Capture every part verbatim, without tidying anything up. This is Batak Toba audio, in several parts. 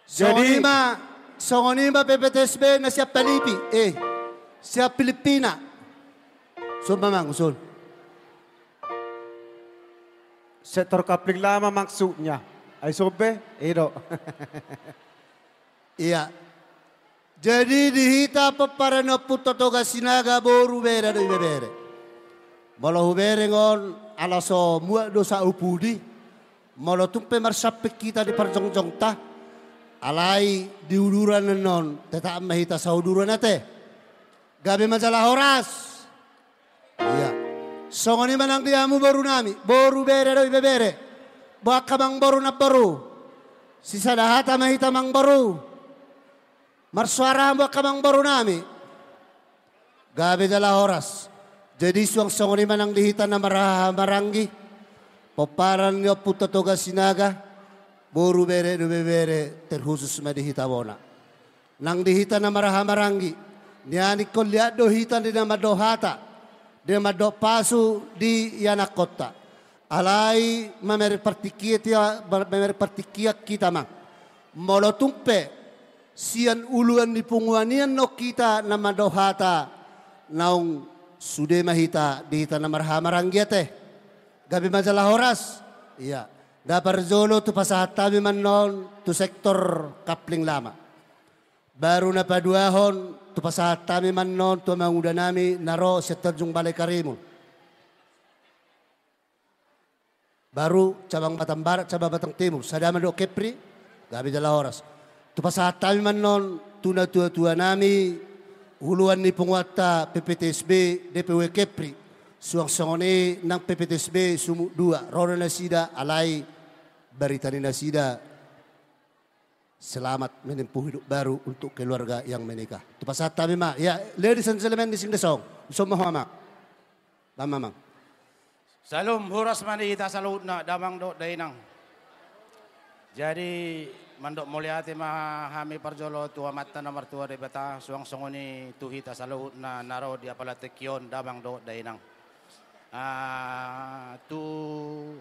Jadi songon i ma, songon i ma P P T S B na sian Palipi, eh, sian Filipina. Son ma amang, son. Sektor Kapling Lama maksudnya. Ai son be? I do. Iya. Jadi di hita pomparan ni Ompunta Toga Sinaga, boru, bere dohot ibebere. Molo hubereng on ala so muat do saut pudi. Molo tung pe marsamping hita di parjongjongta, alai di uduran annon tetap ma hita sauduran ate. Gabe ma jala horas. Iya. Songon i ma nang di hamu boru nami, boru, bere dohot ibebere. Boan hamu amang boru, namboru. Sisada hata ma hita amang boru. Marsoara hamu boan hamu amang boru nami. Gabe jala horas. Jadi suang songon i ma nang di hita na marhahamaranggi, pomparan ni Ompunta Toga Sinaga, boru, bere dohot ibebere, terkhusus ma di hita bona. Nang di hita na marhahamaranggi, nian ingkon liat do hita di na mandok hata, di na mandok pasu di ianakkonta. Alai mamereng partingkian, mamereng partingkian hita ma. Molo tung pe sian uluan ni punguan i annon hita na mandok hata, naung sude ma hita di hita na marhahamaranggi ate. Gabe ma jala horas. Iya. Na parjolo tupasahat hami ma annon tu sektor Kapling Lama. Baru na paduahon tupasahat hami ma annon tu amanguda nami na ro sian Tanjung Balai Karimun. Baru cabang Batam Barat, cabang Batam Timur, sada mandok Kepri, gabe jala horas. Tupasahat hami ma annon tu natuatua nami, uluan ni punguanta P P T S B D P W Kepri, suang songon i nang P P T S B Sumut Dua, ro do nasida alai barita ni nasida selamat menempuh hidup baru untuk keluarga yang menikah. Tupasahat hami ma, ya, ladies and gentlemen, di sini dong. Son ma ho amang. Bam amang. Salam horas ma di hita saluhutna damang dohot dainang. Jadi mandok mauliate ma hami parjolo tu Amanta na martua Debata, suang songon i tu hita saluhutna na ro di apala tingki on damang dohot dainang. Ah, tu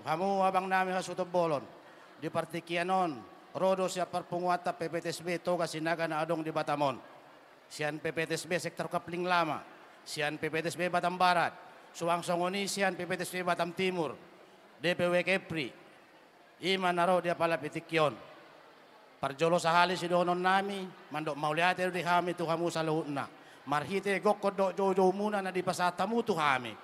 hamu abang nami hasuhuton bolon, di partingkian on ro do sian parpunguanta P P T S B Toga Sinaga na adong di Batam on. Sian P P T S B sektor Kapling Lama, sian P P T S B Batam Barat, suang songon i sian P P T S B Batam Timur, D P W Kepri, i ma na ro di apala tingki on. Parjolo sahali sidohonon nami, mandok mauliate do di hami tu hamu saluhutna. Marhite gokhon dohot joujoumuna na dipasahat hamu tu hami.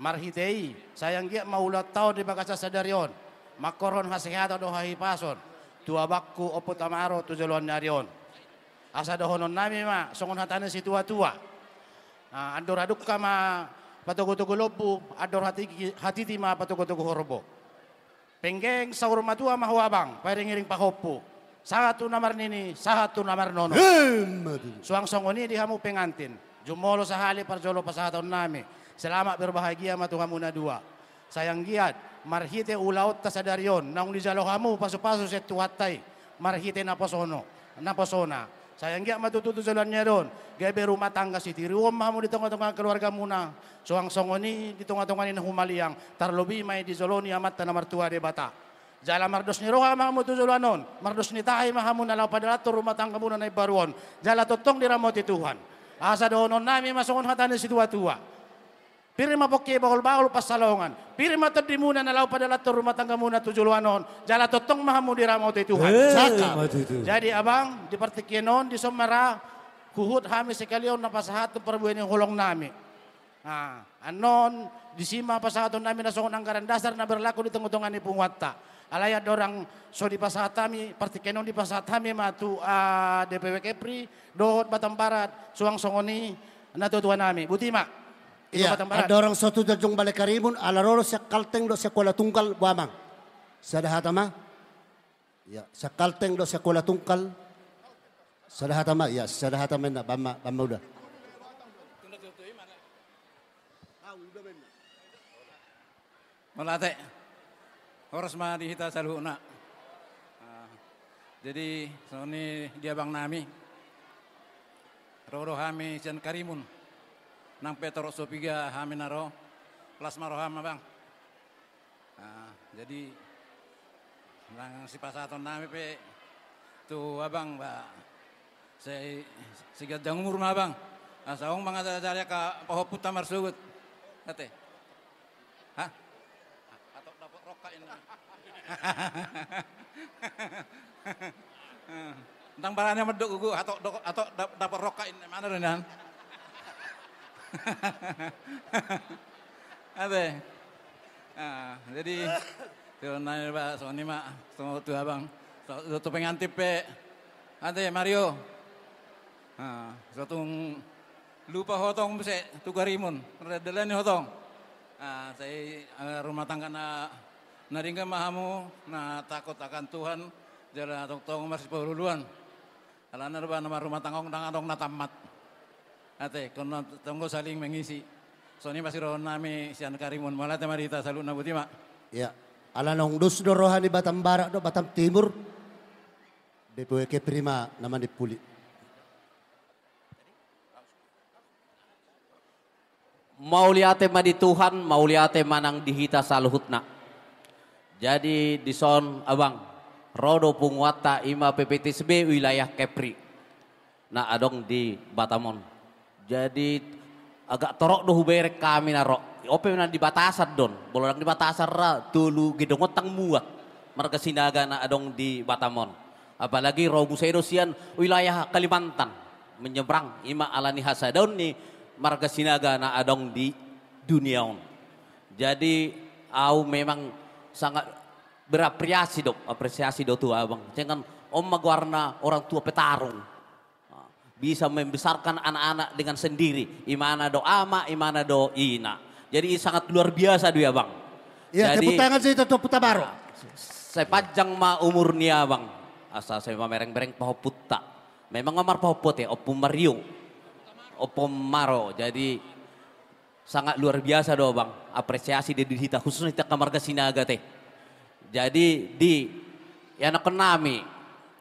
Marhite i, sai anggiat ma ulaonta on di bagasan sadari on mangkorhon hasehatan dohot hahipason tu abangku Ompu Tamaro tu joloan ni ari on. Asa dohonon nami ma songon hata ni situatua. Ah, andor hadungka ma patogutogu lombu, andor hatiti, hatiti ma patogutogu horbo. Penggeng saur matua ma ho abang, pairingiring pahompu. Sahat tu na marnini, sahat tu na marnono. Emma tutu. Suang songon i di hamu pengantin. Jumolo sahali parjolo pasahaton nami. Selamat berbahagia ma tu hamu na dua. Sai anggiat marhite ulaonta sadari on naung dijalo hamu pasupasu sian Tuhanta i, marhite naposono, naposona. Sai anggiat ma tutu tu joloan ni ari on gabe rumah tangga sitiruon ma hamu di tongatonga keluargamuna. Suang songon i di tongatonga ni na humaliang, tarlobi ma i di jolo ni Amanta na martua Debata. Jala mardos ni roha ma hamu tu joloan on, mardos ni tahi ma hamu na laho padalathon rumah tanggamuna na imbaru on. Jala tongtong diramoti Tuhan. Asa dohonon nami ma songon hata ni situatua. Pir ma pongki bahulbahul pansalongan. Pir ma tondimuna na laho padalathon rumah tanggamuna tu joloan on. Jala tongtong ma hamu diramoti Tuhan. Eh, cakap. Jadi abang, di partingkian on, dison ma ra huhut hami sekalian na pasahathon parbue ni holong nami. Ah, annon, disi ma pasahaton nami na songon anggaran dasar na berlaku di tongatonga ni punguanta. Alai andorang so dipasahat hami, partingkian on dipasahat hami ma tu, ah, D P W Kepri dohot Batam Barat, suang songon i natuatua nami. Boti ma. Iya, Batam Barat. Andorang so tu Tanjung Balai Karimun, ala ro do sian Kalteng dohot sian Kuala Tungkal, boa amang. Sada hata ma. Iya, sian Kalteng dohot sian Kuala Tungkal. Sada hata ma, iya, sada hata ma inna, bam ma, bam ma uda. Mauliate. Horas ma di hita saluhutna. Ah, jadi, songon i di abang nami. Ro do hami sian Karimun. Nang pe torop so piga hami na ro. Las ma roham abang. Ah, jadi, nang sipasahaton nami pe Tu abang ba. Sai, sai ganjang umur ma abang. Asa adong ma angka pahompunta marsogot. Ate. Hah? Atok dapot rongkap inna. Ndang barani mandok gogo, atok do-, atok dap-, dapot rongkap inna. Mana do inna? Ate. Ah, jadi, tu nai ba, songon i ma, songon tu abang. So, so tu pengantin pe. Ate, Mario. Ah, so tung lupa ho tong muse, tu Karimun. Rada dalani ho tong. Ah, sai, eh, rumah tangga na, na denggan ma hamu, na takut akan Tuhan, jala tongtong marsipaolooloan. Alana do ba na marrumah tangga on ndang adong na tamat. Ate, ingkon tongtong saling mengisi. Songon i ma sidohonon nami sian Karimun. Mauliate ma di hita saluhutna, botima. Iya. Ala naung dos do roha ni Batam Barat dohot Batam Timur. Depo Kepri ma na manimpuli. Mauliate ma di Tuhan, mauliate ma nang di hita saluhutna. Jadi dison abang, ro do punguanta, i ma P P T S B wilayah Kepri na adong di Batam on. Jadi agak torop do hubereng hami na ro. On pe na di batasan do on, molo ndang di batasan ra tolu gedong on ndang muat marga Sinaga na adong di Batam on. Apalagi ro muse do sian wilayah Kalimantan menyeberang, i ma ala ni hasadaon ni marga Sinaga na adong di dunia on. Jadi au memang sangat berapresiasi do, apresiasi do tu abang. Jangan on ma goarna orang tua petarung. Bisa membesarkan anak-anak dengan sendiri. Imana do ama, imana do ina. Jadi sangat luar biasa do i abang. Iya, jadi, tepuk tangan saja tu Putabaro. Sepanjang ma umur ni abang. Asa sai mamereng-mereng pahompunta. Memang amar pahompu ate, Ompu Mario. Ompu Maro. Jadi sangat luar biasa do abang. Apresiasi di, di hita, khususna hita angka marga Sinaga ate. Jadi di, ianakhon nami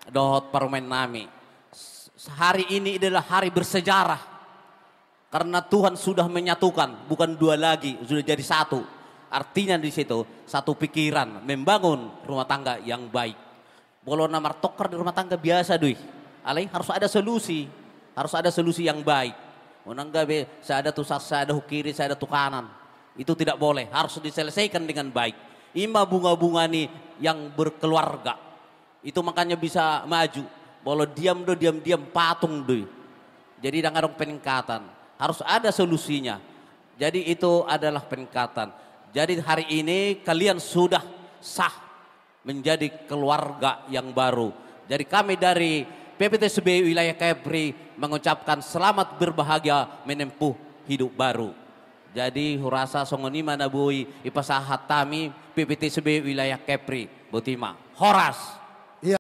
dohot parumaen nami, s-, hari ini adalah hari bersejarah. Karena Tuhan sudah menyatukan, bukan dua lagi, sudah jadi satu. Artinya di situ, satu pikiran, membangun rumah tangga yang baik. Molo na martongkar di rumah tangga biasa do i. Alai harus ada solusi. Harus ada solusi yang baik. Unang gabe sada tu sa-, sada tu kiri, sada tu kanan. Itu tidak boleh. Harus diselesaikan dengan baik. I ma bunga-bunga ni yang berkeluarga. Itu makanya bisa maju. Molo diam do, diam-diam patung do i. Jadi ndang adong peningkatan. Harus ada solusinya. Jadi itu adalah peningkatan. Jadi hari ini kalian sudah sah menjadi keluarga yang baru. Jadi kami dari P P T S B wilayah Kepri mengucapkan selamat berbahagia menempuh hidup baru. Jadi hurasa songon i ma na boi dipasahat hami P P T S B wilayah Kepri. Botima. Horas.